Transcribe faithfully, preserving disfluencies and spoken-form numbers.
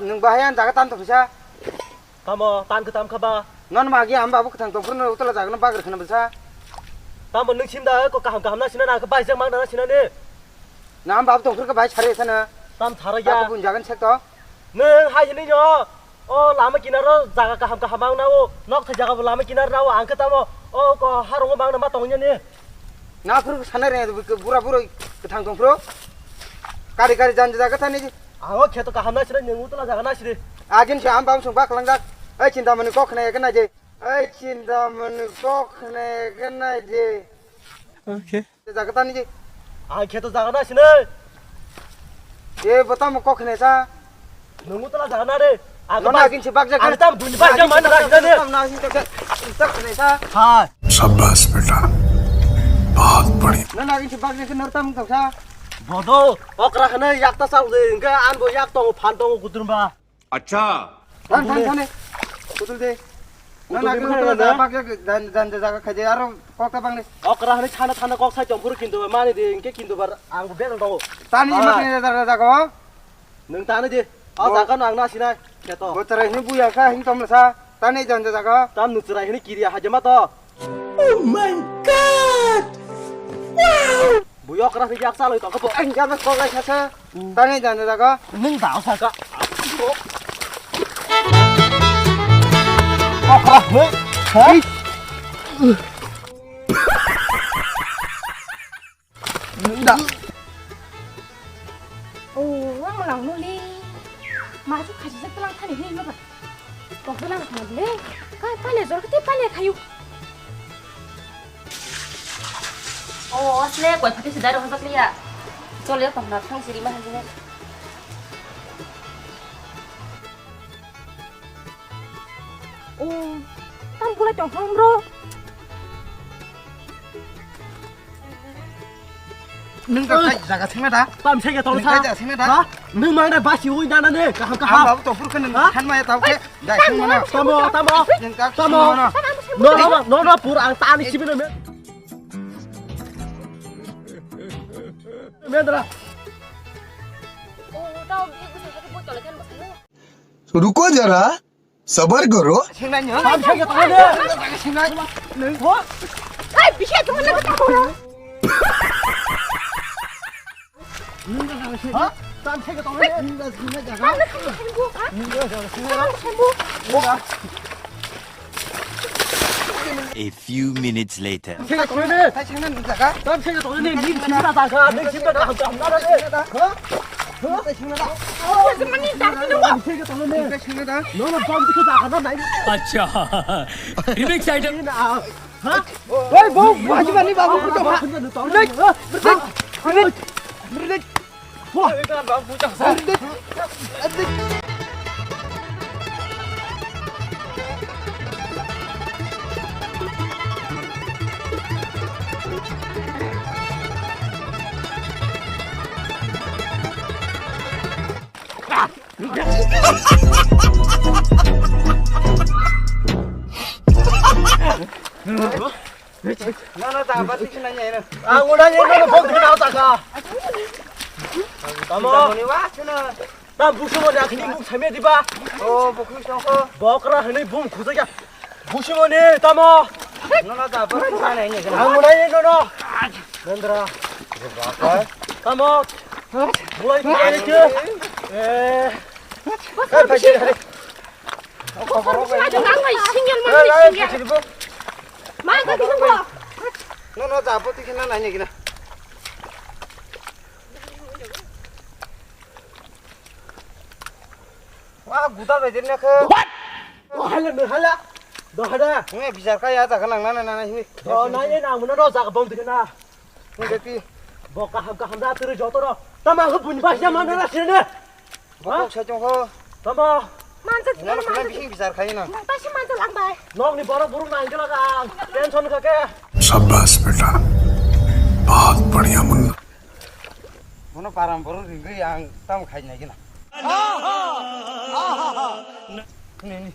Nwng bahai ang jaga tan tongphisa. Tamo tan khe tam kha ba? Non magi ang babu kwthang tongphuru no utla jaga no bagri khana bisa. Tamo nwng sim da ko kaham kaham na sina na khe bai jak mang na sina ne. Na ang babu tongphuru khe bai sari sana. Tam thara ya. Aku bun jagan sek to. Nwng hai hinwi no. O lama kinaro jaga kaham kaham ang na o. Nok thai jaga bo lama kinar na o ang khe tamo. O ko harung mang na ma tongnya ne. Na phuru sanai re bura bura kwthang tongphuru. Kari kari jan jaga thani. Ang o kheto kaham na sina nwng utla jaga na sini. Agin se ang babu sung bak langjak. Ai chinta mani kok khna ekna je. Ai chinta mani kok khna ekna je. Okay. Jaga tani je. Ang kheto jaga na sini. E bota mo kok khna sa. Nwng utla jaga na re. Ang no na agin se bak jak. Ang tam duni bak jak mana na sini. Tam na sin tak tak khna sa. Ha. शाबाश बेटा, बहुत बढ़िया। No na agin se bak jak na tam tak sa. Bodo, okra khna yak ta sal de, engka an bo yak tongo phan tongo kuturba. Acha. Than than than. Kutul de. Na na kutul de khana na. Bak jak jan jan jaga khai de aro kok ta bang de. Okra hani thana thana kok sai tongphuru kintu mani de engke kintu bar ang bedal tongo. Tani ma kene jaga jaga. Nwng tani de. A jaga no ang na sinai. Keto. Bo chwrai hini buya kha hin tom sa. Tani jan jaga. Tam nwng chwrai hini kiriya hajama to. Oh my God! Wow! Buyok rah yak saloi tongkha bo. Ang jana kok lai sasa. Tani jana jaga. Nwng dao saka. Kok rah hoi. Ha? Da. Oh, ang lang nuli. Maju kaji jak lang thani hini no ba. Kok lang thani le. Kai pale jor kati pale khayu. Oh, asle koi phati sidai rok hajak liya. Chole kok na thang siri ma hanjine. Oh, tam pula tong hom bro. Nwng ta kai jaga sengna da? Tam sengya tong sa. Nwng kai jaga sengna da? Ha? Nwng mangda basi ui dana ne. Kaham kaham. Ang babu topur kan nwng thanma ya tau ke. Dai sengma na. Tamo tamo. Nwng ka tamo. No no no no pur ang tani sibino me. Mendra. Oh, tao bhi kuch nahi bottle kan bottle. रुको जरा, सबर करो। Sengna nyo. Tam sengya tong ne. Sengna. Nwng bo. Ai, bisa tu mana kau? Ha? Tam sengya tong ne. Nwng da sengna jaga. Mana kau sengbu, ha? Nwng da sengna. Kau sengbu. A few minutes later. Sengya tong ne. Tai sengna nung jaga. Tam sengya tong ne. Nim sengya jaga. Nim sengya jaga. Ham ham na ne. Ha? Acha, remix item. Oi, bo, baju mani babu kutu, ha? Berhenti, berhenti, berhenti. Wah. Nono ta ba tiki nanya eno. Ang udah eno bok dina taka. Tamo. Ni wa chuna. Tam busu mo dak ni buk samya diba. Oh, buk ni songko. Bokra hani bum khusa ya. Busu mo ni tamo. Nono ta ba tiki nanya eno. Ang udah eno no. Nandra. Tamo. Mulai ni ke. Eh. Hai, hai, hai. Single, single. Ma, ka dikit mo. No, no, da, poti kena nanya gina. Wah, guda be dinna ke. What? Oh, hala, no, hala. Do hada. Nge bijar ka ya ta ka nang na na na hi. Do na ye na mun do ja ka bom dikna. Nge ti. Bo ka ham ka ham da turu joto ro. Tama ko bun ba ya ma na na sine. Bokok sai tongkho. Tamo. Mansa. Nang khna bising bisar khai na. Nang ta si mansa lang bai. Nokni borok burung nang jela ka. Tension ka ke. शाबाश बेटा, बहुत बढ़िया Munna. Bono param borok ringri ang tam khai nai gina. Ni ni.